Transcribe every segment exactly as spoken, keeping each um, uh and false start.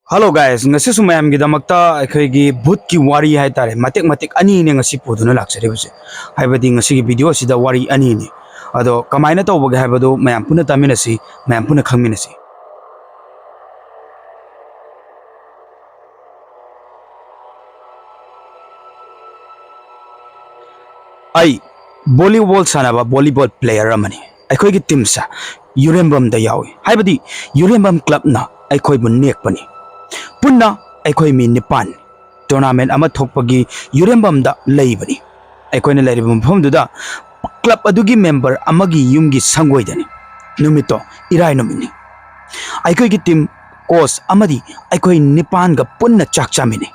Hello guys, ꯉꯁꯤꯁꯨ ꯃꯌꯥꯝꯒꯤꯗꯃꯛꯇ ꯑꯩꯈꯣꯏꯒꯤ ꯚꯨꯠꯀꯤ ꯋꯥꯔꯤ ꯍꯥꯏꯇꯥꯔꯦ, ꯃꯇꯦꯛ ꯃꯇꯦꯛ ꯑꯅꯤꯅꯦ ꯉꯁꯤ ꯄꯨꯗꯨꯅ ꯂꯥꯛꯆꯔꯤꯕꯁꯦ꯫ ꯍꯥꯏꯕꯗꯤ ꯉꯁꯤꯒꯤ video ꯑꯁꯤꯗ ꯋꯥꯔꯤ ꯑꯅꯤꯅꯤ꯫ ꯑꯗꯣ ꯀꯃꯥꯏꯅ ꯇꯧꯕꯒꯦ ꯍꯥꯏꯕꯗꯨ ꯃꯌꯥꯝ ꯄꯨꯟꯅ ꯇꯥꯃꯤꯟꯅꯁꯤ, ꯃꯌꯥꯝ ꯄꯨꯟꯅ ꯈꯪꯃꯤꯟꯅꯁꯤ꯫ ꯑꯩ volleyball ꯁꯥꯟꯅꯕ volleyball player ꯑꯃꯅꯤ꯫ ꯑꯩꯈꯣꯏꯒꯤ teamꯁꯦ ꯌꯨꯔꯦꯝꯕꯝꯗ ꯌꯥꯎꯏ, ꯍꯥꯏꯕꯗꯤ ꯌꯨꯔꯦꯝꯕꯝ clubꯅ ꯑꯩꯈꯣꯏꯕꯨ ꯅꯦꯛꯄꯅꯤ꯫ ꯄꯨꯟꯅ ꯑꯩꯈꯣꯏ ꯃꯤ ꯅꯤꯄꯥꯟ꯫ Tournament ꯑꯃ ꯊꯣꯛꯄꯒꯤ ꯌꯨꯔꯦꯝꯕꯝꯗ ꯂꯩꯕꯅꯤ꯫ ꯑꯩꯈꯣꯏꯅ ꯂꯩꯔꯤꯕ ꯃꯐꯝꯗꯨꯗ club ꯑꯗꯨꯒꯤ member ꯑꯃꯒꯤ ꯌꯨꯝꯒꯤ ꯁꯪꯒꯣꯏꯗꯅꯤ꯫ ꯅꯨꯃꯤꯠꯇꯣ ꯏꯔꯥꯏ ꯅꯨꯃꯤꯠꯅꯤ꯫ ꯑꯩꯈꯣꯏꯒꯤ team coach ꯑꯃꯗꯤ ꯑꯩꯈꯣꯏ ꯅꯤꯄꯥꯟꯒ ꯄꯨꯟꯅ ꯆꯥꯛ ꯆꯥꯃꯤꯟꯅꯩ꯫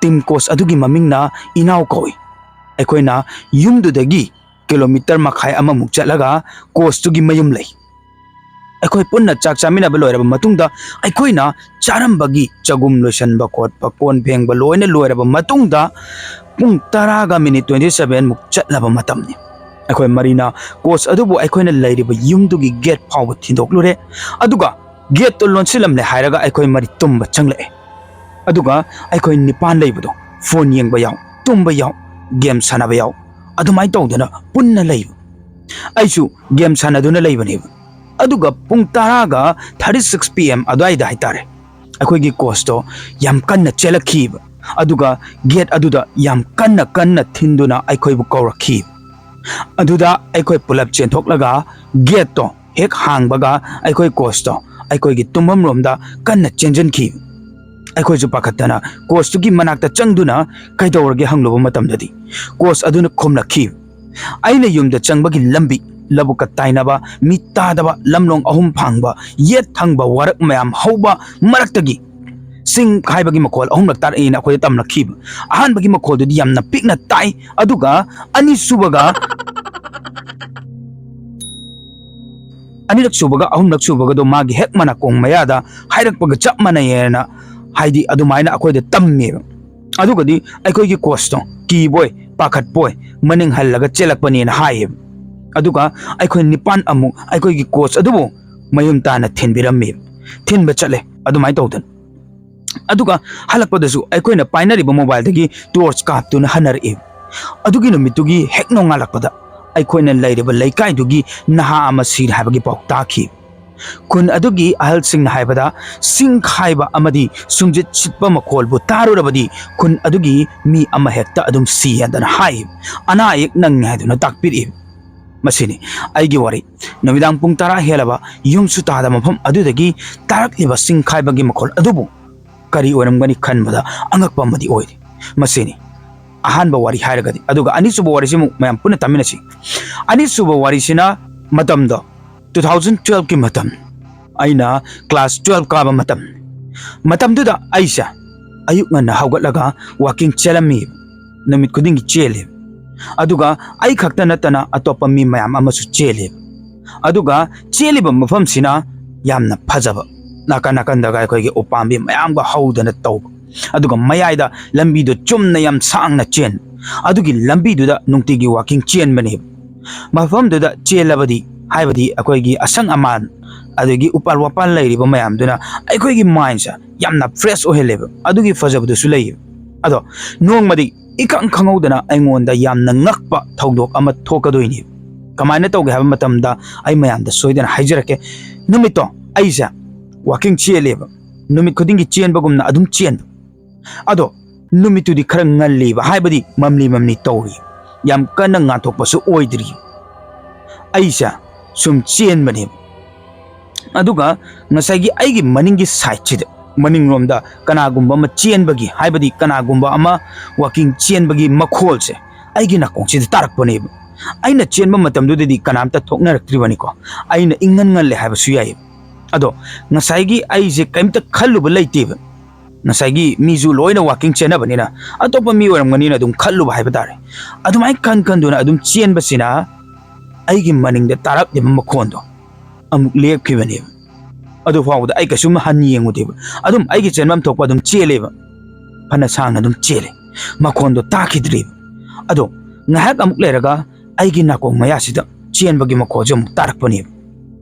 Team coach ꯑꯗꯨꯒꯤ ꯃꯃꯤꯡꯅ ꯏꯅꯥꯎ ꯀꯧꯏ꯫ ꯑꯩꯈꯣꯏꯅ ꯌꯨꯝꯗꯨꯗꯒꯤ kilometre ꯃꯈꯥꯏ ꯑꯃꯃꯨꯛ ꯆꯠꯂꯒ coachꯇꯨꯒꯤ ꯃꯌꯨꯝ ꯂꯩ꯫ ꯑꯩꯈꯣꯏ ꯄꯨꯟꯅ ꯆꯥꯛ ꯆꯥꯃꯤꯟꯅꯕ ꯂꯣꯏꯔꯕ ꯃꯇꯨꯡꯗ, ꯑꯩꯈꯣꯏꯅ ꯆꯥꯔꯝꯕꯒꯤ ꯆꯒꯨꯝ ꯂꯣꯏꯁꯟꯕ ꯈꯣꯠꯄ, ꯀꯣꯟ ꯐꯦꯡꯕ ꯂꯣꯏꯅ ꯂꯣꯏꯔꯕ ꯃꯇꯨꯡꯗ, ꯄꯨꯡ ꯇꯔꯥꯒ minute twenty seven ꯃꯨꯛ ꯆꯠꯂꯕ ꯃꯇꯝꯅꯤ꯫ ꯑꯩꯈꯣꯏ ꯃꯔꯤꯅ coach ꯑꯗꯨꯕꯨ ꯑꯩꯈꯣꯏꯅ ꯂꯩꯔꯤꯕ ꯌꯨꯝꯗꯨꯒꯤ gate ꯐꯥꯎꯕ ꯊꯤꯟꯗꯣꯛꯂꯨꯔꯦ꯫ ꯑꯗꯨꯒ gateꯇꯨ ꯂꯣꯟꯁꯤꯜꯂꯝꯂꯦ ꯍꯥꯏꯔꯒ ꯑꯩꯈꯣꯏ ꯃꯔꯤ ꯇꯨꯝꯕ ꯆꯪꯂꯛꯑꯦ꯫ ꯑꯗꯨꯒ ꯑꯩꯈꯣꯏ ꯅꯤꯄꯥꯟ ꯂꯩꯕꯗꯣ, phone ꯌꯦꯡꯕ ꯌꯥꯎ, ꯇꯨꯝꯕ ꯌꯥꯎ, game ꯁꯥꯟꯅꯕ ꯌꯥꯎ, ꯑꯗꯨꯃꯥꯏꯅ ꯇꯧꯗꯅ ꯄꯨꯟꯅ ꯂꯩꯕ꯫ ꯑꯩꯁꯨ game ꯁꯥꯟꯅꯗꯨꯅ ꯂꯩꯕꯅꯦꯕ꯫ ꯑꯗꯨꯒ ꯄꯨꯡ ꯇꯔꯥꯒ thirty six P M ꯑꯗꯨꯋꯥꯏꯗ ꯍꯥꯏꯇꯥꯔꯦ, ꯑꯩꯈꯣꯏꯒꯤ coachꯇꯣ ꯌꯥꯝ ꯀꯟꯅ ꯆꯦꯜꯂꯛꯈꯤꯕ꯫ ꯑꯗꯨꯒ gate ꯑꯗꯨꯗ ꯌꯥꯝ ꯀꯟꯅ ꯀꯟꯅ ꯊꯤꯟꯗꯨꯅ ꯑꯩꯈꯣꯏꯕꯨ ꯀꯧꯔꯛꯈꯤ꯫ ꯑꯗꯨꯗ ꯑꯩꯈꯣꯏ ꯄꯨꯂꯞ ꯆꯦꯟꯊꯣꯛꯂꯒ gateꯇꯣ ꯍꯦꯛ ꯍꯥꯡꯕꯒ ꯑꯩꯈꯣꯏ coachꯇꯣ ꯑꯩꯈꯣꯏꯒꯤ ꯇꯨꯝꯐꯝ ꯔꯣꯝꯗ ꯀꯟꯅ ꯆꯦꯟꯖꯟꯈꯤ꯫ ꯑꯩꯈꯣꯏꯁꯨ ꯄꯥꯈꯠꯇꯅ coachꯇꯨꯒꯤ ꯃꯅꯥꯛꯇ ꯆꯪꯗꯨꯅ ꯀꯩꯗꯧꯔꯒꯦ ꯍꯪꯂꯨꯕ ꯃꯇꯝꯗꯗꯤ, coach ꯑꯗꯨꯅ ꯈꯨꯝꯂꯛꯈꯤ, "ꯑꯩꯅ ꯌꯨꯝꯗ ꯆꯪꯕꯒꯤ ꯂꯝꯕꯤ ꯂꯧꯕꯨꯛꯀ ꯇꯥꯏꯅꯕ, ꯃꯤ ꯇꯥꯗꯕ ꯂꯝꯂꯣꯡ ꯑꯍꯨꯝ ꯐꯥꯡꯕ, ꯌꯦꯠ ꯊꯪꯕ ꯋꯥꯔꯛ ꯃꯌꯥꯝ ꯍꯧꯕ ꯃꯔꯛꯇꯒꯤ ꯆꯤꯡ ꯍꯥꯏꯕꯒꯤ ꯃꯈꯣꯜ ꯑꯍꯨꯝꯂꯛ ꯇꯥꯔꯛꯏꯅ ꯑꯩꯈꯣꯏꯗ ꯇꯝꯂꯛꯈꯤꯕ꯫ ꯑꯍꯥꯟꯕꯒꯤ ꯃꯈꯣꯜꯗꯨꯗꯤ ꯌꯥꯝꯅ ꯄꯤꯛꯅ ꯇꯥꯏ, ꯑꯗꯨꯒ ꯑꯅꯤꯁꯨꯕꯒ ꯑꯅꯤꯔꯛ ꯁꯨꯕꯒ ꯑꯍꯨꯝꯂꯛ ꯁꯨꯕꯒꯗꯣ ꯃꯥꯒꯤ ꯍꯦꯛ ꯃꯅꯥꯀꯣꯡ ꯃꯌꯥꯗ ꯍꯥꯏꯔꯛꯄꯒ ꯆꯞ ꯃꯥꯟꯅꯩꯌꯦꯅ", ꯍꯥꯏꯗꯤ ꯑꯗꯨꯃꯥꯏꯅ ꯑꯩꯈꯣꯏꯗ ꯇꯝꯃꯦꯕ꯫ ꯑꯗꯨꯒꯗꯤ ꯑꯩꯈꯣꯏꯒꯤ coachꯇꯣ ꯀꯤꯕꯣꯏ ꯄꯥꯈꯠꯄꯣꯏ ꯃꯅꯤꯡ ꯍꯜꯂꯒ ꯆꯦꯜꯂꯛꯄꯅꯦꯅ ꯍꯥꯏꯌꯦꯕ꯫ ꯑꯗꯨꯒ ꯑꯩꯈꯣꯏ ꯅꯤꯄꯥꯟ ꯑꯃꯨꯛ ꯑꯩꯈꯣꯏꯒꯤ coach ꯑꯗꯨꯕꯨ ꯃꯌꯨꯝ ꯇꯥꯅ ꯊꯤꯟꯕꯤꯔꯝꯃꯦꯕ꯫ ꯊꯤꯟꯕ ꯆꯠꯂꯦ꯫ ꯑꯗꯨꯃꯥꯏꯅ ꯇꯧꯗꯅ ꯑꯗꯨꯒ ꯍꯜꯂꯛꯄꯗꯁꯨ ꯑꯩꯈꯣꯏꯅ ꯄꯥꯏꯅꯔꯤꯕ mobileꯗꯒꯤ torch ꯀꯥꯞꯇꯨꯅ ꯍꯟꯅꯔꯛꯏ꯫ ꯑꯗꯨꯒꯤ ꯅꯨꯃꯤꯠꯇꯨꯒꯤ ꯍꯦꯛ ꯅꯣꯡꯉꯥꯜꯂꯛꯄꯗ ꯑꯩꯈꯣꯏꯅ ꯂꯩꯔꯤꯕ ꯂꯩꯀꯥꯏꯗꯨꯒꯤ ꯅꯍꯥ ꯑꯃ ꯁꯤꯔꯦ ꯍꯥꯏꯕꯒꯤ ꯄꯥꯎ ꯇꯥꯈꯤ꯫ ꯈꯨꯟ ꯑꯗꯨꯒꯤ ꯑꯍꯜꯁꯤꯡꯅ ꯍꯥꯏꯕꯗ, ꯁꯤꯡ ꯈꯥꯏꯕ ꯑꯃꯗꯤ ꯁꯨꯝꯖꯤꯠ ꯁꯤꯠꯄ ꯃꯈꯣꯜꯕꯨ ꯇꯥꯔꯨꯔꯕꯗꯤ ꯈꯨꯟ ꯑꯗꯨꯒꯤ ꯃꯤ ꯑꯃ ꯍꯦꯛꯇ ꯑꯗꯨꯝ ꯁꯤ ꯍꯥꯏꯗꯅ ꯍꯥꯏ꯫ ꯑꯅꯥ ꯑꯌꯦꯛ ꯅꯪꯉꯤ ꯍꯥꯏꯗꯨꯅ ꯇꯥꯛꯄꯤꯔꯛꯏ꯫ ꯃꯁꯤꯅꯤ ꯑꯩꯒꯤ ꯋꯥꯔꯤ꯫ ꯅꯨꯃꯤꯗꯥꯡ ꯄꯨꯡ ꯇꯔꯥ ꯍꯦꯜꯂꯕ ꯌꯨꯝꯁꯨ ꯇꯥꯗ ꯃꯐꯝ ꯑꯗꯨꯗꯒꯤ ꯇꯥꯔꯛꯂꯤꯕ ꯁꯤꯡ ꯈꯥꯏꯕꯒꯤ ꯃꯈꯣꯜ ꯑꯗꯨꯕꯨ ꯀꯔꯤ ꯑꯣꯏꯔꯝꯒꯅꯤ ꯈꯟꯕꯗ ꯑꯉꯛꯄ ꯑꯃꯗꯤ ꯑꯣꯏꯔꯤ꯫ ꯃꯁꯤꯅꯤ ꯑꯍꯥꯟꯕ ꯋꯥꯔꯤ ꯍꯥꯏꯔꯒꯗꯤ꯫ ꯑꯗꯨꯒ ꯑꯅꯤꯁꯨꯕ ꯋꯥꯔꯤꯁꯤ ꯑꯃꯨꯛ ꯃꯌꯥꯝ ꯄꯨꯟꯅ ꯇꯥꯃꯤꯟꯅꯁꯤ꯫ ꯑꯅꯤꯁꯨꯕ ꯋꯥꯔꯤꯁꯤꯅ ꯃꯇꯝꯗꯣ two thousand twelveꯀꯤ ꯃꯇꯝ, ꯑꯩꯅ class twelve ꯀꯥꯕ ꯃꯇꯝ꯫ ꯃꯇꯝꯗꯨꯗ ꯑꯩꯁꯦ ꯑꯌꯨꯛ ꯉꯟꯅ ꯍꯧꯒꯠꯂꯒ walking ꯆꯦꯜꯂꯝꯃꯤ꯫ ꯅꯨꯃꯤꯠ ꯈꯨꯗꯤꯡꯒꯤ ꯆꯦꯜꯂꯤ꯫ ꯑꯗꯨꯒ ꯑꯩ ꯈꯛꯇ ꯅꯠꯇꯅ ꯑꯇꯣꯞꯄ ꯃꯤ ꯃꯌꯥꯝ ꯑꯃꯁꯨ ꯆꯦꯜꯂꯤ꯫ ꯑꯗꯨꯒ ꯆꯦꯜꯂꯤꯕ ꯃꯐꯝꯁꯤꯅ ꯌꯥꯝꯅ ꯐꯖꯕ, ꯅꯥꯀꯟ ꯅꯥꯀꯟꯗꯒ ꯑꯩꯈꯣꯏꯒꯤ ꯎꯄꯥꯝꯕꯤ ꯃꯌꯥꯝꯒ ꯍꯧꯗꯅ ꯇꯧꯕ, ꯑꯗꯨꯒ ꯃꯌꯥꯏꯗ ꯂꯝꯕꯤꯗꯣ ꯆꯨꯝꯅ ꯌꯥꯝ ꯁꯥꯡꯅ ꯆꯦꯟ, ꯑꯗꯨꯒꯤ ꯂꯝꯕꯤꯗꯨꯗ ꯅꯨꯡꯇꯤꯒꯤ walking ꯆꯦꯟꯕꯅꯦꯕ꯫ ꯃꯐꯝꯗꯨꯗ ꯆꯦꯜꯂꯕꯗꯤ, ꯍꯥꯏꯕꯗꯤ ꯑꯩꯈꯣꯏꯒꯤ ꯑꯁꯪ ꯑꯃꯥꯟ ꯑꯗꯒꯤ ꯎꯄꯥꯜ ꯋꯥꯄꯥꯜ ꯂꯩꯔꯤꯕ ꯃꯌꯥꯝꯗꯨꯅ ꯑꯩꯈꯣꯏꯒꯤ mindꯁꯦ ꯌꯥꯝꯅ fresh ꯑꯣꯏꯍꯜꯂꯦꯕ, ꯑꯗꯨꯒꯤ ꯐꯖꯕꯗꯨꯁꯨ ꯂꯩꯌꯦꯕ꯫ ꯑꯗꯣ ꯅꯣꯡꯃꯗꯤ ꯏꯈꯪ ꯈꯪꯍꯧꯗꯅ ꯑꯩꯉꯣꯟꯗ ꯌꯥꯝꯅ ꯉꯛꯄ ꯊꯧꯗꯣꯛ ꯑꯃ ꯊꯣꯛꯀꯗꯣꯏꯅꯦꯕ꯫ ꯀꯃꯥꯏꯅ ꯇꯧꯒꯦ ꯍꯥꯏꯕ ꯃꯇꯝꯗ ꯑꯩ ꯃꯌꯥꯝꯗ ꯁꯣꯏꯗꯅ ꯍꯥꯏꯖꯔꯛꯀꯦ꯫ ꯅꯨꯃꯤꯠꯇꯣ ꯑꯩꯁꯦ walking ꯆꯦꯜꯂꯦꯕ, ꯅꯨꯃꯤꯠ ꯈꯨꯗꯤꯡꯒꯤ ꯆꯦꯟꯕꯒꯨꯝꯅ ꯑꯗꯨꯝ ꯆꯦꯟꯕ꯫ ꯑꯗꯣ ꯅꯨꯃꯤꯠꯇꯨꯗꯤ ꯈꯔ ꯉꯜꯂꯤꯕ, ꯍꯥꯏꯕꯗꯤ ꯃꯝꯂꯤ ꯃꯝꯂꯤ ꯇꯧꯔꯤ, ꯌꯥꯝ ꯀꯟꯅ ꯉꯥꯟꯊꯣꯛꯄꯁꯨ ꯑꯣꯏꯗ꯭ꯔꯤ꯫ ꯑꯩꯁꯦ ꯁꯨꯝ ꯆꯦꯟꯕꯅꯦꯕ꯫ ꯑꯗꯨꯒ ꯉꯁꯥꯏꯒꯤ ꯑꯩꯒꯤ ꯃꯅꯤꯡꯒꯤ sideꯁꯤꯗ, ꯃꯅꯤꯡꯂꯣꯝꯗ ꯀꯅꯥꯒꯨꯝꯕ ꯑꯃ ꯆꯦꯟꯕꯒꯤ, ꯍꯥꯏꯕꯗꯤ ꯀꯅꯥꯒꯨꯝꯕ ꯑꯃ walking ꯆꯦꯟꯕꯒꯤ ꯃꯈꯣꯜꯁꯦ ꯑꯩꯒꯤ ꯅꯥꯀꯣꯡꯁꯤꯗ ꯇꯥꯔꯛꯄꯅꯦꯕ꯫ ꯑꯩꯅ ꯆꯦꯟꯕ ꯃꯇꯝꯗꯨꯗꯗꯤ ꯀꯅꯥꯝꯇ ꯊꯣꯛꯅꯔꯛꯇ꯭ꯔꯤꯕꯅꯤꯀꯣ, ꯑꯩꯅ ꯏꯪꯉꯟ ꯉꯜꯂꯦ ꯍꯥꯏꯕꯁꯨ ꯌꯥꯏꯌꯦꯕ꯫ ꯑꯗꯣ ꯉꯁꯥꯏꯒꯤ ꯑꯩꯁꯦ ꯀꯔꯤꯝꯇ ꯈꯜꯂꯨꯕ ꯂꯩꯇꯦꯕ꯫ ꯉꯁꯥꯏꯒꯤ ꯃꯤꯁꯨ ꯂꯣꯏꯅ walking ꯆꯦꯟꯅꯕꯅꯤꯅ ꯑꯇꯣꯞꯄ ꯃꯤ ꯑꯣꯏꯔꯝꯒꯅꯤꯅ ꯑꯗꯨꯝ ꯈꯜꯂꯨꯕ ꯍꯥꯏꯕ ꯇꯥꯔꯦ꯫ ꯑꯗꯨꯃꯥꯏꯅ ꯈꯟ ꯈꯟꯗꯨꯅ ꯑꯗꯨꯝ ꯆꯦꯟꯕꯁꯤꯅ ꯑꯩꯒꯤ ꯃꯅꯤꯡꯗ ꯇꯥꯔꯛꯂꯤꯕ ꯃꯈꯣꯟꯗꯣ ꯑꯃꯨꯛ ꯂꯦꯞꯈꯤꯕꯅꯦꯕ꯫ ꯑꯗꯨ ꯐꯥꯎꯕꯗ ꯑꯩ ꯀꯩꯁꯨꯝ ꯍꯟ ꯌꯦꯡꯉꯨꯗꯦꯕ, ꯑꯗꯨꯝ ꯑꯩꯒꯤ ꯆꯦꯟꯐꯝ ꯊꯣꯛꯄ ꯑꯗꯨꯝ ꯆꯦꯜꯂꯦꯕ꯫ ꯐꯅ ꯁꯥꯡꯅ ꯑꯗꯨꯝ ꯆꯦꯜꯂꯦ, ꯃꯈꯣꯟꯗꯣ ꯇꯥꯈꯤꯗ꯭ꯔꯦꯕ꯫ ꯑꯗꯣ ꯉꯥꯏꯍꯥꯛ ꯑꯃꯨꯛ ꯂꯩꯔꯒ ꯑꯩꯒꯤ ꯅꯥꯀꯣꯡ ꯃꯌꯥꯁꯤꯗ ꯆꯦꯟꯕꯒꯤ ꯃꯈꯣꯜꯁꯦ ꯑꯃꯨꯛ ꯇꯥꯔꯛꯄꯅꯦꯕ꯫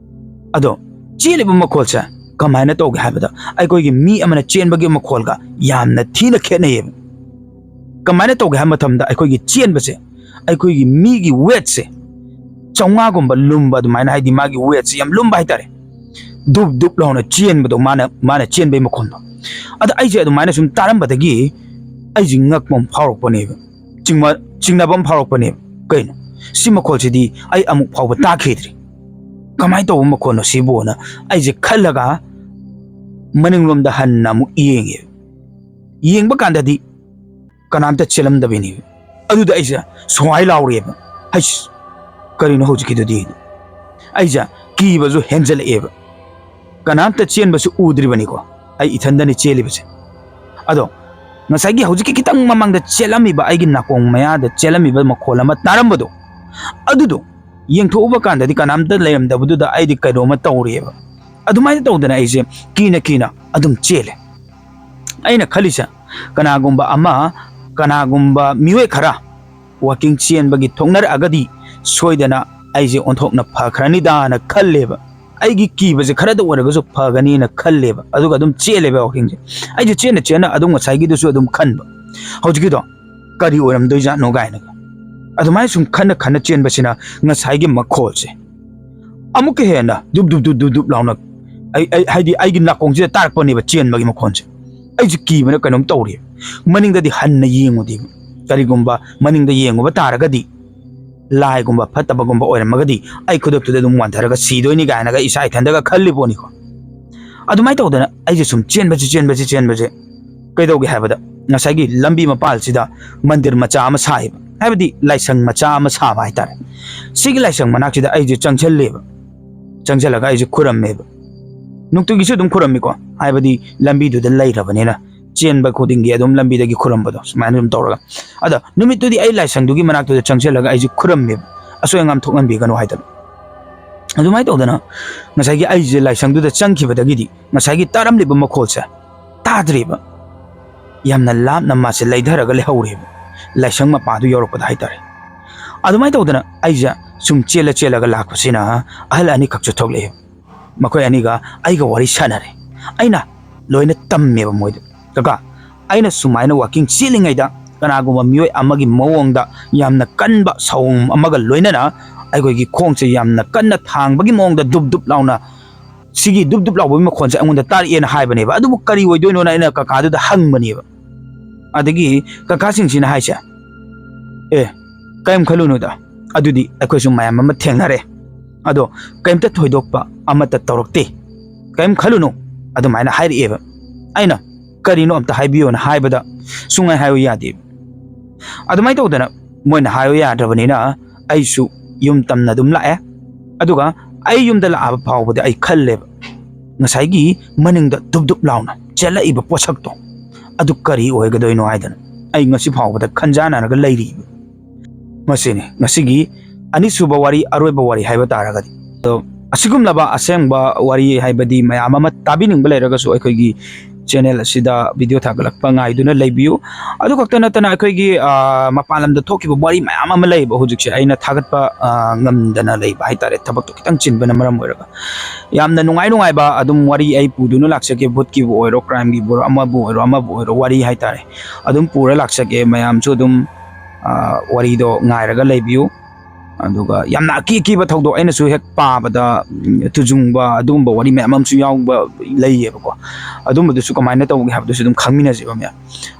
ꯑꯗꯣ ꯆꯦꯜꯂꯤꯕ ꯃꯈꯣꯜꯁꯦ ꯀꯃꯥꯏꯅ ꯇꯧꯒꯦ ꯍꯥꯏꯕꯗ, ꯑꯩꯈꯣꯏꯒꯤ ꯃꯤ ꯑꯃꯅ ꯆꯦꯟꯕꯒꯤ ꯃꯈꯣꯜꯒ ꯌꯥꯝꯅ ꯊꯤꯅ ꯈꯦꯠꯅꯩꯌꯦꯕ꯫ ꯀꯃꯥꯏꯅ ꯇꯧꯒꯦ ꯍꯥꯏꯕ ꯃꯇꯝꯗ, ꯑꯩꯈꯣꯏꯒꯤ ꯆꯦꯟꯕꯁꯦ, ꯑꯩꯈꯣꯏꯒꯤ ꯃꯤꯒꯤ ꯋꯦꯠꯁꯦ ꯆꯥꯝꯃꯉꯥꯒꯨꯝꯕ ꯂꯨꯝꯕ ꯑꯗꯨꯃꯥꯏꯅ, ꯍꯥꯏꯗꯤ ꯃꯥꯒꯤ ꯋꯦꯠꯁꯦ ꯌꯥꯝ ꯂꯨꯝꯕ ꯍꯥꯏꯇꯥꯔꯦ, ꯗꯨꯞ ꯗꯨꯞ ꯂꯥꯎꯅ ꯆꯦꯟꯕꯗꯣ, ꯃꯥꯅ ꯃꯥꯅ ꯆꯦꯟꯕꯒꯤ ꯃꯈꯣꯟꯗꯣ꯫ ꯑꯗ ꯑꯩꯁꯦ ꯑꯗꯨꯃꯥꯏꯅ ꯁꯨꯝ ꯇꯥꯔꯝꯕꯗꯒꯤ ꯑꯩꯁꯦ ꯉꯛꯄ ꯑꯃ ꯐꯥꯎꯔꯛꯄꯅꯦꯕ, ꯆꯤꯡꯅꯕ ꯑꯃ ꯐꯥꯎꯔꯛꯄꯅꯦꯕ꯫ ꯀꯩꯅꯣ ꯁꯤ ꯃꯈꯣꯜꯁꯤꯗꯤ ꯑꯩ ꯑꯃꯨꯛ ꯐꯥꯎꯕ ꯇꯥꯈꯤꯗ꯭ꯔꯤ, ꯀꯃꯥꯏꯅ ꯇꯧꯕ ꯃꯈꯣꯜꯅꯣ ꯁꯤꯕꯨꯅ ꯑꯩꯁꯦ ꯈꯜꯂꯒ ꯃꯅꯤꯡꯂꯣꯝꯗ ꯍꯟꯅ ꯑꯃꯨꯛ ꯌꯦꯡꯉꯦ꯫ ꯌꯦꯡꯕ ꯀꯥꯟꯗꯗꯤ ꯀꯅꯥꯝꯇ ꯆꯦꯜꯂꯝꯗꯕꯤꯅꯦꯕ꯫ ꯑꯗꯨꯗ ꯑꯩꯁꯦ ꯁ꯭ꯋꯥꯏ ꯂꯥꯎꯔꯦꯕ, "ꯍꯩꯁ, ꯀꯔꯤꯅꯣ ꯍꯧꯖꯤꯛꯀꯤꯗꯨꯗꯤ?" ꯑꯩꯁꯦ ꯀꯤꯕꯁꯨ ꯍꯦꯟꯖꯜꯂꯛꯑꯦꯕ꯫ ꯀꯅꯥꯝꯇ ꯆꯦꯟꯕꯁꯨ ꯎꯗ꯭ꯔꯤꯕꯅꯤꯀꯣ, ꯑꯩ ꯏꯊꯟꯗꯅꯤ ꯆꯦꯜꯂꯤꯕꯁꯦ꯫ ꯑꯗꯣ ꯉꯁꯥꯏꯒꯤ ꯍꯧꯖꯤꯛꯀꯤ ꯈꯤꯇꯪ ꯃꯃꯥꯡꯗ ꯆꯦꯜꯂꯝꯃꯤꯕ, ꯑꯩꯒꯤ ꯅꯥꯀꯣꯡ ꯃꯌꯥꯗ ꯆꯦꯜꯂꯝꯃꯤꯕ ꯃꯈꯣꯜ ꯑꯃ ꯇꯥꯔꯝꯕꯗꯣ, ꯑꯗꯨꯗꯣ ꯌꯦꯡꯊꯣꯛꯎꯕ ꯀꯥꯟꯗꯗꯤ ꯀꯅꯥꯝꯇ ꯂꯩꯔꯝꯗꯕꯗꯨꯗ ꯑꯩꯗꯤ ꯀꯩꯅꯣꯝꯃ ꯇꯧꯔꯦꯕ꯫ ꯑꯗꯨꯃꯥꯏꯅ ꯇꯧꯗꯅ ꯑꯩꯁꯦ ꯀꯤꯅ ꯀꯤꯅ ꯑꯗꯨꯝ ꯆꯦꯜꯂꯦ꯫ ꯑꯩꯅ ꯈꯜꯂꯤꯁꯦ, ꯀꯅꯥꯒꯨꯝꯕ ꯑꯃ, ꯀꯅꯥꯒꯨꯝꯕ ꯃꯤꯑꯣꯏ ꯈꯔ ꯋꯥꯀꯤꯡ ꯆꯦꯟꯕꯒꯤ ꯊꯣꯛꯅꯔꯛꯑꯒꯗꯤ ꯁꯣꯏꯗꯅ ꯑꯩꯁꯦ ꯑꯣꯟꯊꯣꯛꯅ ꯐꯈ꯭ꯔꯅꯤꯗꯥꯅ ꯈꯜꯂꯦꯕ꯫ ꯑꯩꯒꯤ ꯀꯤꯕꯁꯦ ꯈꯔꯗ ꯑꯣꯏꯔꯒꯁꯨ ꯐꯒꯅꯤꯅ ꯈꯜꯂꯦꯕ꯫ ꯑꯗꯨꯒ ꯑꯗꯨꯝ ꯆꯦꯜꯂꯦꯕ ꯋꯥꯀꯤꯡꯁꯦ꯫ ꯑꯩꯁꯦ ꯆꯦꯟꯅ ꯆꯦꯟꯅ ꯑꯗꯨꯝ ꯉꯁꯥꯏꯒꯤꯗꯨꯁꯨ ꯑꯗꯨꯝ ꯈꯟꯕ, "ꯍꯧꯖꯤꯛꯀꯤꯗꯣ ꯀꯔꯤ ꯑꯣꯏꯔꯝꯗꯣꯏꯖꯥꯠꯅꯣ?" ꯀꯥꯏꯅꯒ꯫ ꯑꯗꯨꯃꯥꯏꯅ ꯁꯨꯝ ꯈꯟꯅ ꯈꯟꯅ ꯆꯦꯟꯕꯁꯤꯅ ꯉꯁꯥꯏꯒꯤ ꯃꯈꯣꯜꯁꯦ ꯑꯃꯨꯛꯀ ꯍꯦꯟꯅ ꯗꯨꯞ ꯗꯨꯞ ꯗꯨꯞ ꯗꯨꯞ ꯗꯨꯞ ꯂꯥꯎꯅ, ꯑꯩ, ꯑꯩ, ꯍꯥꯏꯗꯤ ꯑꯩꯒꯤ ꯅꯥꯀꯣꯡꯁꯤꯗ ꯇꯥꯔꯛꯄꯅꯦꯕ ꯆꯦꯟꯕꯒꯤ ꯃꯈꯣꯟꯁꯦ꯫ ꯑꯩꯁꯦ ꯀꯤꯕꯅ ꯀꯩꯅꯣꯝ ꯇꯧꯔꯦ꯫ ꯃꯅꯤꯡꯗꯗꯤ ꯍꯟꯅ ꯌꯦꯡꯉꯨꯗꯦꯕ꯫ ꯀꯔꯤꯒꯨꯝꯕ ꯃꯅꯤꯡꯗ ꯌꯦꯡꯉꯨꯕ ꯇꯥꯔꯒꯗꯤ ꯂꯥꯏꯒꯨꯝꯕ ꯐꯠꯇꯕꯒꯨꯝꯕ ꯑꯣꯏꯔꯝꯃꯒꯗꯤ ꯑꯩ ꯈꯨꯗꯛꯇꯨꯗ ꯑꯗꯨꯝ ꯋꯥꯟꯊꯔꯒ ꯁꯤꯗꯣꯏꯅꯤ ꯀꯥꯏꯅꯒ ꯏꯁꯥ ꯏꯊꯟꯗꯒ ꯈꯜꯂꯤ ꯄꯣꯠꯅꯤꯀꯣ꯫ ꯑꯗꯨꯃꯥꯏꯅ ꯇꯧꯗꯅ ꯑꯩꯁꯦ ꯁꯨꯝ ꯆꯦꯟꯕꯁꯤ, ꯆꯦꯟꯕꯁꯤ, ꯆꯦꯟꯕꯁꯦ ꯀꯩꯗꯧꯒꯦ ꯍꯥꯏꯕꯗ, ꯉꯁꯥꯏꯒꯤ ꯂꯝꯕꯤ ꯃꯄꯥꯜꯁꯤꯗ ꯃꯟꯗꯤꯔ ꯃꯆꯥ ꯑꯃ ꯁꯥꯏꯌꯦꯕ, ꯍꯥꯏꯕꯗꯤ ꯂꯥꯏꯁꯪ ꯃꯆꯥ ꯑꯃ ꯁꯥꯕ ꯍꯥꯏꯇꯥꯔꯦ꯫ ꯁꯤꯒꯤ ꯂꯥꯏꯁꯪ ꯃꯅꯥꯛꯁꯤꯗ ꯑꯩꯁꯦ ꯆꯪꯁꯤꯜꯂꯦꯕ꯫ ꯆꯪꯁꯤꯜꯂꯒ ꯑꯩꯁꯦ ꯈꯨꯔꯝꯃꯦꯕ꯫ ꯅꯨꯡꯇꯤꯒꯤꯁꯨ ꯑꯗꯨꯝ ꯈꯨꯔꯝꯃꯤꯀꯣ, ꯍꯥꯏꯕꯗꯤ ꯂꯝꯕꯤꯗꯨꯗ ꯂꯩꯔꯕꯅꯤꯅ ꯆꯦꯟꯕ ꯈꯨꯗꯤꯡꯒꯤ ꯑꯗꯨꯝ ꯂꯝꯕꯤꯗꯒꯤ ꯈꯨꯔꯝꯕꯗꯣ, ꯁꯨꯃꯥꯏꯅ ꯑꯗꯨꯝ ꯇꯧꯔꯒ꯫ ꯑꯗꯣ ꯅꯨꯃꯤꯠꯇꯨꯗꯤ ꯑꯩ ꯂꯥꯏꯁꯪꯗꯨꯒꯤ ꯃꯅꯥꯛꯇꯨꯗ ꯆꯪꯁꯤꯜꯂꯒ ꯑꯩꯁꯦ ꯈꯨꯔꯝꯃꯦꯕ, ꯑꯁꯣꯏ ꯑꯉꯥꯝ ꯊꯣꯛꯍꯟꯕꯤꯒꯅꯨ ꯍꯥꯏꯗꯅ꯫ ꯑꯗꯨꯃꯥꯏꯅ ꯇꯧꯗꯅ ꯉꯁꯥꯏꯒꯤ ꯑꯩꯁꯦ ꯂꯥꯏꯁꯪꯗꯨꯗ ꯆꯪꯈꯤꯕꯗꯒꯤꯗꯤ ꯉꯁꯥꯏꯒꯤ ꯇꯥꯔꯝꯂꯤꯕ ꯃꯈꯣꯜꯁꯦ ꯇꯥꯗ꯭ꯔꯦꯕ꯫ ꯌꯥꯝꯅ ꯂꯥꯞꯅ ꯃꯥꯁꯦ ꯂꯩꯊꯔꯒ ꯂꯩꯍꯧꯔꯦꯕ, ꯂꯥꯏꯁꯪ ꯃꯄꯥꯗꯨ ꯌꯧꯔꯛꯄꯗ ꯍꯥꯏꯇꯥꯔꯦ꯫ ꯑꯗꯨꯃꯥꯏꯅ ꯇꯧꯗꯅ ꯑꯩꯁꯦ ꯁꯨꯝ ꯆꯦꯜꯂ ꯆꯦꯜꯂꯒ ꯂꯥꯛꯄꯁꯤꯅ ꯑꯍꯜ ꯑꯅꯤꯈꯛꯁꯨ ꯊꯣꯛꯂꯛꯑꯦ꯫ ꯃꯈꯣꯏ ꯑꯅꯤꯒ ꯑꯩꯒ ꯋꯥꯔꯤ ꯁꯥꯟꯅꯔꯦ꯫ ꯑꯩꯅ ꯂꯣꯏꯅ ꯇꯝꯃꯦꯕ ꯃꯣꯏꯗ꯫ "ꯀꯀꯥ, ꯑꯩꯅ ꯁꯨꯃꯥꯏꯅ ꯋꯥꯀꯤꯡ ꯆꯦꯜꯂꯤꯉꯩꯗ ꯀꯅꯥꯒꯨꯝꯕ ꯃꯤꯑꯣꯏ ꯑꯃꯒꯤ ꯃꯑꯣꯡꯗ ꯌꯥꯝꯅ ꯀꯟꯕ ꯁꯑꯣꯡ ꯑꯃꯒ ꯂꯣꯏꯅꯅ ꯑꯩꯈꯣꯏꯒꯤ ꯈꯣꯡꯁꯦ ꯌꯥꯝꯅ ꯀꯟꯅ ꯊꯥꯡꯕꯒꯤ ꯃꯑꯣꯡꯗ ꯗꯨꯞ ꯗꯨꯞ ꯂꯥꯎꯅ, ꯁꯤꯒꯤ ꯗꯨꯞ ꯗꯨꯞ ꯂꯥꯎꯕꯒꯤ ꯃꯈꯣꯟꯁꯦ ꯑꯩꯉꯣꯟꯗ ꯇꯥꯔꯛꯑꯦꯅ" ꯍꯥꯏꯕꯅꯦꯕ꯫ "ꯑꯗꯨꯕꯨ ꯀꯔꯤ ꯑꯣꯏꯗꯣꯏꯅꯣꯅ?" ꯑꯩꯅ ꯀꯀꯥꯗꯨꯗ ꯍꯪꯕꯅꯦꯕ꯫ ꯑꯗꯒꯤ ꯀꯀꯥꯁꯤꯡꯁꯤꯅ ꯍꯥꯏꯁꯦ, "ꯑꯦ, ꯀꯔꯤꯝ ꯈꯜꯂꯨꯅꯨꯗ, ꯑꯗꯨꯗꯤ ꯑꯩꯈꯣꯏꯁꯨ ꯃꯌꯥꯝ ꯑꯃ ꯊꯦꯡꯅꯔꯦ, ꯑꯗꯣ ꯀꯔꯤꯝꯇ ꯊꯣꯏꯗꯣꯛꯄ ꯑꯃꯠꯇ ꯇꯧꯔꯛꯇꯦ, ꯀꯔꯤꯝ ꯈꯜꯂꯨꯅꯨ" ꯑꯗꯨꯃꯥꯏꯅ ꯍꯥꯏꯔꯛꯑꯦꯕ꯫ ꯑꯩꯅ "ꯀꯔꯤꯅꯣ ꯑꯝꯇ ꯍꯥꯏꯕꯤꯌꯣꯅ" ꯍꯥꯏꯕꯗ ꯁꯨꯡꯍꯥꯏ ꯍꯥꯏꯌꯨ ꯌꯥꯗꯦꯕ꯫ ꯑꯗꯨꯃꯥꯏꯅ ꯇꯧꯗꯅ ꯃꯣꯏꯅ ꯍꯥꯏꯌꯨ ꯌꯥꯗ꯭ꯔꯕꯅꯤꯅ ꯑꯩꯁꯨ ꯌꯨꯝ ꯇꯝꯅ ꯑꯗꯨꯝ ꯂꯥꯛꯑꯦ꯫ ꯑꯗꯨꯒ ꯑꯩ ꯌꯨꯝꯗ ꯂꯥꯛꯑꯕ ꯐꯥꯎꯕꯗꯤ ꯑꯩ ꯈꯜꯂꯦꯕ, ꯉꯁꯥꯏꯒꯤ ꯃꯅꯤꯡꯗ ꯗꯨꯞ ꯗꯨꯞ ꯂꯥꯎꯅ ꯆꯦꯜꯂꯛꯏꯕ ꯄꯣꯠꯁꯛꯇꯣ, ꯑꯗꯨ ꯀꯔꯤ ꯑꯣꯏꯒꯗꯣꯏꯅꯣ ꯍꯥꯏꯗꯅ ꯑꯩ ꯉꯁꯤ ꯐꯥꯎꯕꯗ ꯈꯟꯖꯥꯟꯅꯔꯒ ꯂꯩꯔꯤꯕ꯫ ꯃꯁꯤꯅꯤ ꯉꯁꯤꯒꯤ ꯑꯅꯤꯁꯨꯕ ꯋꯥꯔꯤ, ꯑꯔꯣꯏꯕ ꯋꯥꯔꯤ ꯍꯥꯏꯕ ꯇꯥꯔꯒꯗꯤ꯫ ꯑꯗꯣ ꯑꯁꯤꯒꯨꯝꯂꯕ ꯑꯁꯦꯡꯕ ꯋꯥꯔꯤ, ꯍꯥꯏꯕꯗꯤ ꯃꯌꯥꯝ ꯑꯃ ꯇꯥꯕꯤꯅꯤꯡꯕ ꯂꯩꯔꯒꯁꯨ ꯑꯩꯈꯣꯏꯒꯤ ꯆꯦꯅꯦꯜ ꯑꯁꯤꯗ ꯚꯤꯗꯤꯑꯣ ꯊꯥꯒꯠꯂꯛꯄ ꯉꯥꯏꯗꯨꯅ ꯂꯩꯕꯤꯌꯨ꯫ ꯑꯗꯨ ꯈꯛꯇ ꯅꯠꯇꯅ ꯑꯩꯈꯣꯏꯒꯤ, ꯑ, ꯃꯄꯥꯟ ꯂꯝꯗ ꯊꯣꯛꯈꯤꯕ ꯋꯥꯔꯤ ꯃꯌꯥꯝ ꯑꯃ ꯂꯩꯌꯦꯕ ꯍꯧꯖꯤꯛꯁꯦ ꯑꯩꯅ ꯊꯥꯒꯠꯄ, ꯑ, ꯉꯝꯗꯅ ꯂꯩꯕ ꯍꯥꯏꯇꯥꯔꯦ, ꯊꯕꯛꯇꯣ ꯈꯤꯇꯪ ꯆꯤꯟꯕꯅ ꯃꯔꯝ ꯑꯣꯏꯔꯒ꯫ ꯌꯥꯝꯅ ꯅꯨꯡꯉꯥꯏ ꯅꯨꯡꯉꯥꯏꯕ ꯑꯗꯨꯝ ꯋꯥꯔꯤ ꯑꯩ ꯄꯨꯗꯨꯅ ꯂꯥꯛꯆꯒꯦ, ꯚꯨꯠꯀꯤꯕꯨ ꯑꯣꯏꯔꯣ, ꯀ꯭ꯔꯥꯏꯝꯒꯤꯕꯨ ꯑꯣꯏꯔꯣ, ꯑꯃꯕꯨ ꯑꯣꯏꯔꯣ, ꯑꯃꯕꯨ ꯑꯣꯏꯔꯣ, ꯋꯥꯔꯤ ꯍꯥꯏꯇꯥꯔꯦ, ꯑꯗꯨꯝ ꯄꯨꯔ ꯂꯥꯛꯆꯒꯦ꯫ ꯃꯌꯥꯝꯁꯨ ꯑꯗꯨꯝ, ꯑ, ꯋꯥꯔꯤꯗꯣ ꯉꯥꯏꯔꯒ ꯂꯩꯕꯤꯌꯨ꯫ ꯑꯗꯨꯒ ꯌꯥꯝꯅ ꯑꯀꯤ ꯑꯀꯤꯕ ꯊꯧꯗꯣꯛ, ꯑꯩꯅꯁꯨ ꯍꯦꯛ ꯄꯥꯕꯗ, ꯎꯝ, ꯇꯨꯖꯨꯡꯕ, ꯑꯗꯨꯒꯨꯝꯕ ꯋꯥꯔꯤ ꯃꯌꯥꯝ ꯑꯃꯁꯨ ꯌꯥꯎꯕ ꯂꯩꯌꯦꯕꯀꯣ꯫ ꯑꯗꯨꯝꯕꯗꯨꯁꯨ ꯀꯃꯥꯏꯅ ꯇꯧꯒꯦ ꯍꯥꯏꯕꯗꯨꯁꯨ ꯑꯗꯨꯝ ꯈꯪꯃꯤꯟꯅꯁꯦꯕ ꯃꯌꯥꯝ꯫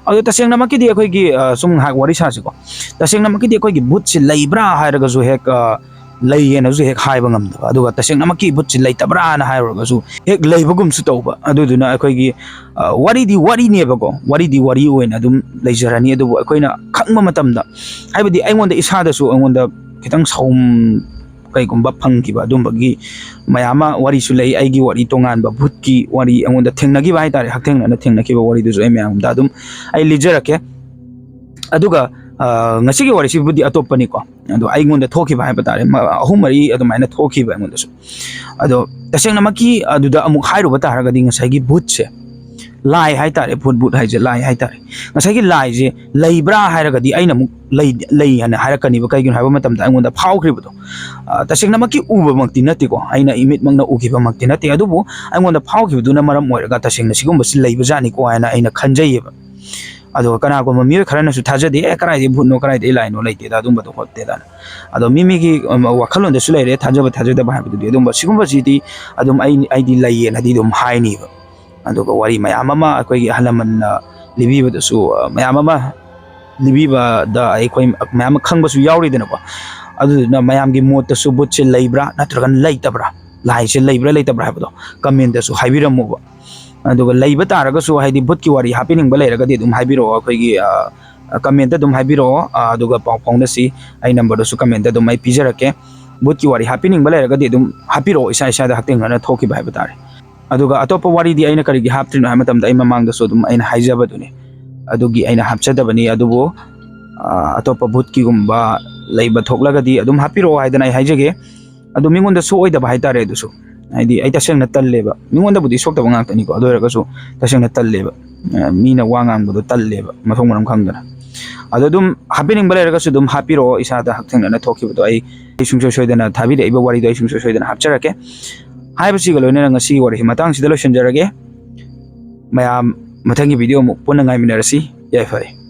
ꯑꯗꯣ ꯇꯁꯦꯡꯅꯃꯛꯀꯤꯗꯤ ꯑꯩꯈꯣꯏꯒꯤ, ꯑ, ꯁꯨꯝ ꯉꯥꯏꯍꯥꯛ ꯋꯥꯔꯤ ꯁꯥꯁꯤꯀꯣ꯫ ꯇꯁꯦꯡꯅꯃꯛꯀꯤꯗꯤ ꯑꯩꯈꯣꯏꯒꯤ ꯚꯨꯠꯁꯤ ꯂꯩꯕ꯭ꯔꯥ ꯍꯥꯏꯔꯒꯁꯨ ꯍꯦꯛ, ꯑ, ꯂꯩꯌꯦꯅꯁꯨ ꯍꯦꯛ ꯍꯥꯏꯕ ꯉꯝꯗꯕ, ꯑꯗꯨꯒ ꯇꯁꯦꯡꯅꯃꯛꯀꯤ ꯚꯨꯠꯁꯤ ꯂꯩꯇꯕ꯭ꯔꯥꯅ ꯍꯥꯏꯔꯨꯔꯒꯁꯨ ꯍꯦꯛ ꯂꯩꯕꯒꯨꯝꯁꯨ ꯇꯧꯕ꯫ ꯑꯗꯨꯗꯨꯅ ꯑꯩꯈꯣꯏꯒꯤ, ꯑ, ꯋꯥꯔꯤꯗꯤ ꯋꯥꯔꯤꯅꯦꯕꯀꯣ, ꯋꯥꯔꯤꯗꯤ ꯋꯥꯔꯤ ꯑꯣꯏꯅ ꯑꯗꯨꯝ ꯂꯩꯖꯔꯅꯤ꯫ ꯑꯗꯨꯕꯨ ꯑꯩꯈꯣꯏꯅ ꯈꯪꯕ ꯃꯇꯝꯗ, ꯍꯥꯏꯕꯗꯤ ꯑꯩꯉꯣꯟꯗ ꯏꯁꯥꯗꯁꯨ ꯑꯩꯉꯣꯟꯗ ꯈꯤꯇꯪ ꯁꯥꯎꯝ ꯀꯩꯒꯨꯝꯕ ꯐꯪꯈꯤꯕ ꯑꯗꯨꯝꯕꯒꯤ ꯃꯌꯥꯝ ꯑꯃ ꯋꯥꯔꯤꯁꯨ ꯂꯩ꯫ ꯑꯩꯒꯤ ꯋꯥꯔꯤ ꯇꯣꯉꯥꯟꯕ ꯚꯨꯠꯀꯤ ꯋꯥꯔꯤ ꯑꯩꯉꯣꯟꯗ ꯊꯦꯡꯅꯈꯤꯕ ꯍꯥꯏꯇꯥꯔꯦ, ꯍꯛꯊꯦꯡꯅꯅ ꯊꯦꯡꯅꯈꯤꯕ ꯋꯥꯔꯤꯗꯨꯁꯨ ꯑꯩ ꯃꯌꯥꯝꯗ ꯑꯗꯨꯝ ꯑꯩ ꯂꯤꯖꯔꯛꯀꯦ꯫ ꯑꯗꯨꯒ, ꯑ, ꯉꯁꯤꯒꯤ ꯋꯥꯔꯤꯁꯤꯕꯨꯗꯤ ꯑꯇꯣꯞꯄꯅꯤꯀꯣ꯫ ꯑꯗꯣ ꯑꯩꯉꯣꯟꯗ ꯊꯣꯛꯈꯤꯕ ꯍꯥꯏꯕ ꯇꯥꯔꯦ, ꯃ-, ꯑꯍꯨꯝ ꯃꯔꯤ ꯑꯗꯨꯃꯥꯏꯅ ꯊꯣꯛꯈꯤꯕ ꯑꯩꯉꯣꯟꯗꯁꯨ꯫ ꯑꯗꯣ ꯇꯁꯦꯡꯅꯃꯛꯀꯤ ꯑꯗꯨꯗ ꯑꯃꯨꯛ ꯍꯥꯏꯔꯨꯕ ꯇꯥꯔꯒꯗꯤ ꯉꯁꯥꯏꯒꯤ ꯚꯨꯠꯁꯦ, ꯂꯥꯏ ꯍꯥꯏꯇꯥꯔꯦ, ꯚꯨꯠ, ꯚꯨꯠ ꯍꯥꯏꯁꯦ ꯂꯥꯏ ꯍꯥꯏꯇꯥꯔꯦ꯫ ꯉꯁꯥꯏꯒꯤ ꯂꯥꯏꯁꯦ ꯂꯩꯕ꯭ꯔꯥ ꯍꯥꯏꯔꯒꯗꯤ ꯑꯩꯅ ꯑꯃꯨꯛ ꯂꯩ, ꯂꯩ ꯍꯥꯏꯅ ꯍꯥꯏꯔꯛꯀꯅꯤꯕ꯫ ꯀꯩꯒꯤꯅꯣ ꯍꯥꯏꯕ ꯃꯇꯝꯗ ꯑꯩꯉꯣꯟꯗ ꯐꯥꯎꯈ꯭ꯔꯤꯕꯗꯣ, ꯑ, ꯇꯁꯦꯡꯅꯃꯛꯀꯤ ꯎꯕꯃꯛꯇꯤ ꯅꯠꯇꯦꯀꯣ, ꯑꯩꯅ ꯏꯃꯤꯠꯃꯛꯅ ꯎꯈꯤꯕꯃꯛꯇꯤ ꯅꯠꯇꯦ, ꯑꯗꯨꯕꯨ ꯑꯩꯉꯣꯟꯗ ꯐꯥꯎꯈꯤꯕꯗꯨꯅ ꯃꯔꯝ ꯑꯣꯏꯔꯒ ꯇꯁꯦꯡꯅ ꯁꯤꯒꯨꯝꯕꯁꯤ ꯂꯩꯕꯖꯥꯠꯅꯤꯀꯣ ꯍꯥꯏꯅ ꯑꯩꯅ ꯈꯟꯖꯩꯌꯦꯕ꯫ ꯑꯗꯨꯒ ꯀꯅꯥꯒꯨꯝꯕ ꯃꯤꯑꯣꯏ ꯈꯔꯅꯁꯨ ꯊꯥꯖꯗꯦ, "ꯑꯦ, ꯀꯗꯥꯏꯗꯒꯤ ꯚꯨꯠꯅꯣ, ꯀꯗꯥꯏꯗꯒꯤ ꯂꯥꯏꯅꯣ, ꯂꯩꯇꯦꯗ, ꯑꯗꯨꯝꯕꯗꯣ ꯈꯣꯠꯇꯦꯗꯅ"꯫ ꯑꯗꯣ ꯃꯤ ꯃꯤꯒꯤ, ꯎꯝ, ꯋꯥꯈꯜꯂꯣꯟꯗꯁꯨ ꯂꯩꯔꯦ, ꯊꯥꯖꯕ ꯊꯥꯖꯗꯕ ꯍꯥꯏꯕꯗꯨꯗꯤ꯫ ꯑꯗꯨꯝꯕ ꯁꯤꯒꯨꯝꯕꯁꯤꯗꯤ ꯑꯗꯨꯝ ꯑꯩ, ꯑꯩꯗꯤ ꯂꯩꯌꯦꯅꯗꯤ ꯑꯗꯨꯝ ꯍꯥꯏꯅꯤꯕ꯫ ꯑꯗꯨꯒ ꯋꯥꯔꯤ ꯃꯌꯥꯝ ꯑꯃ ꯑꯩꯈꯣꯏꯒꯤ ꯑꯍꯜ ꯂꯃꯟꯅ ꯂꯤꯕꯤꯕꯗꯁꯨ, ꯑ, ꯃꯌꯥꯝ ꯑꯃ ꯂꯤꯕꯤꯕꯗ ꯑꯩꯈꯣꯏ ꯃꯌꯥꯝ ꯑꯃ ꯈꯪꯕꯁꯨ ꯌꯥꯎꯔꯤꯗꯅꯀꯣ꯫ ꯑꯗꯨꯗꯨꯅ ꯃꯌꯥꯝꯒꯤ ꯃꯣꯠꯇꯁꯨ ꯚꯨꯠꯁꯦ ꯂꯩꯕ꯭ꯔꯥ ꯅꯠꯇ꯭ꯔꯒꯅ ꯂꯩꯇꯕ꯭ꯔꯥ, ꯂꯥꯏꯁꯦ ꯂꯩꯕ꯭ꯔꯥ ꯂꯩꯇꯕ꯭ꯔꯥ ꯍꯥꯏꯕꯗꯣ comment-ꯇꯁꯨ ꯍꯥꯏꯕꯤꯔꯝꯃꯣꯕ꯫ ꯑꯗꯨꯒ ꯂꯩꯕ ꯇꯥꯔꯒꯁꯨ, ꯍꯥꯏꯗꯤ ꯚꯨꯠꯀꯤ ꯋꯥꯔꯤ ꯍꯥꯞꯄꯤꯅꯤꯡꯕ ꯂꯩꯔꯒꯗꯤ ꯑꯗꯨꯝ ꯍꯥꯏꯕꯤꯔꯛꯑꯣ, ꯑꯩꯈꯣꯏꯒꯤ, ꯑ, comment-ꯇ ꯑꯗꯨꯝ ꯍꯥꯏꯕꯤꯔꯛꯑꯣ, ꯑ, ꯑꯗꯨꯒ ꯄꯥꯎ ꯐꯥꯎꯅꯁꯤ꯫ ꯑꯩ number-ꯗꯨꯁꯨ comment-ꯇ ꯑꯗꯨꯝ ꯑꯩ ꯄꯤꯖꯔꯛꯀꯦ꯫ ꯚꯨꯠꯀꯤ ꯋꯥꯔꯤ ꯍꯥꯞꯄꯤꯅꯤꯡꯕ ꯂꯩꯔꯒꯗꯤ ꯑꯗꯨꯝ ꯍꯥꯞꯄꯤꯔꯛꯑꯣ, ꯏꯁꯥ ꯏꯁꯥꯗ ꯍꯛꯊꯦꯡꯅꯅ ꯊꯣꯛꯈꯤꯕ ꯍꯥꯏꯕ ꯇꯥꯔꯦ꯫ ꯑꯗꯨꯒ ꯑꯇꯣꯞꯄ ꯋꯥꯔꯤꯗꯤ ꯑꯩꯅ ꯀꯔꯤꯒꯤ ꯍꯥꯞꯇ꯭ꯔꯤꯅꯣ ꯍꯥꯏꯕ ꯃꯇꯝꯗ, ꯑꯩ ꯃꯃꯥꯡꯗꯁꯨ ꯑꯗꯨꯝ ꯑꯩꯅ ꯍꯥꯏꯖꯕꯗꯨꯅꯤ, ꯑꯗꯨꯒꯤ ꯑꯩꯅ ꯍꯥꯞꯆꯗꯕꯅꯤ꯫ ꯑꯗꯨꯕꯨ, ꯑ, ꯑꯇꯣꯞꯄ ꯚꯨꯠꯀꯤꯒꯨꯝꯕ ꯂꯩꯕ ꯊꯣꯛꯂꯒꯗꯤ ꯑꯗꯨꯝ ꯍꯥꯞꯄꯤꯔꯛꯑꯣ ꯍꯥꯏꯗꯅ ꯑꯩ ꯍꯥꯏꯖꯒꯦ꯫ ꯑꯗꯨ ꯃꯤꯉꯣꯟꯗ ꯁꯣꯛꯑꯣꯏꯗꯕ ꯍꯥꯏꯇꯥꯔꯦ꯫ ꯑꯗꯨꯁꯨ ꯍꯥꯏꯗꯤ ꯑꯩ ꯇꯁꯦꯡꯅ ꯇꯜꯂꯦꯕ, ꯃꯤꯉꯣꯟꯗꯕꯨꯗꯤ ꯁꯣꯛꯇꯕ ꯉꯥꯛꯇꯅꯤꯀꯣ, ꯑꯗꯨ ꯑꯣꯏꯔꯒꯁꯨ ꯇꯁꯦꯡꯅ ꯇꯜꯂꯦꯕ꯫ ꯑ, ꯃꯤꯅ ꯋꯥ ꯉꯥꯡꯕꯗꯣ ꯇꯜꯂꯦꯕ, ꯃꯊꯣꯡ ꯃꯔꯝ ꯈꯪꯗꯅ꯫ ꯑꯗꯣ ꯑꯗꯨꯝ ꯍꯥꯞꯄꯤꯅꯤꯡꯕ ꯂꯩꯔꯒꯁꯨ ꯑꯗꯨꯝ ꯍꯥꯞꯄꯤꯔꯛꯑꯣ, ꯏꯁꯥꯗ ꯍꯛꯊꯦꯡꯅꯅ ꯊꯣꯛꯈꯤꯕꯗꯣ꯫ ꯑꯩ, ꯑꯩ ꯁꯨꯡꯁꯣꯏ ꯁꯣꯏꯗꯅ ꯊꯥꯕꯤꯔꯛꯏꯕ ꯋꯥꯔꯤꯗꯣ ꯑꯩ ꯁꯨꯡꯁꯣꯏ ꯁꯣꯏꯗꯅ ꯍꯥꯞꯆꯔꯛꯀꯦ꯫ ꯍꯥꯏꯕꯁꯤꯒ ꯂꯣꯏꯅꯅ ꯉꯁꯤꯒꯤ ꯋꯥꯔꯤꯁꯤ ꯃꯇꯥꯡꯁꯤꯗ ꯂꯣꯏꯁꯤꯟꯖꯔꯒꯦ꯫ ꯃꯌꯥꯝ ꯃꯊꯪꯒꯤ video ꯑꯃꯨꯛ ꯄꯨꯟꯅ ꯉꯥꯏꯃꯤꯟꯅꯔꯁꯤ꯫ ꯌꯥꯏꯐꯔꯦ꯫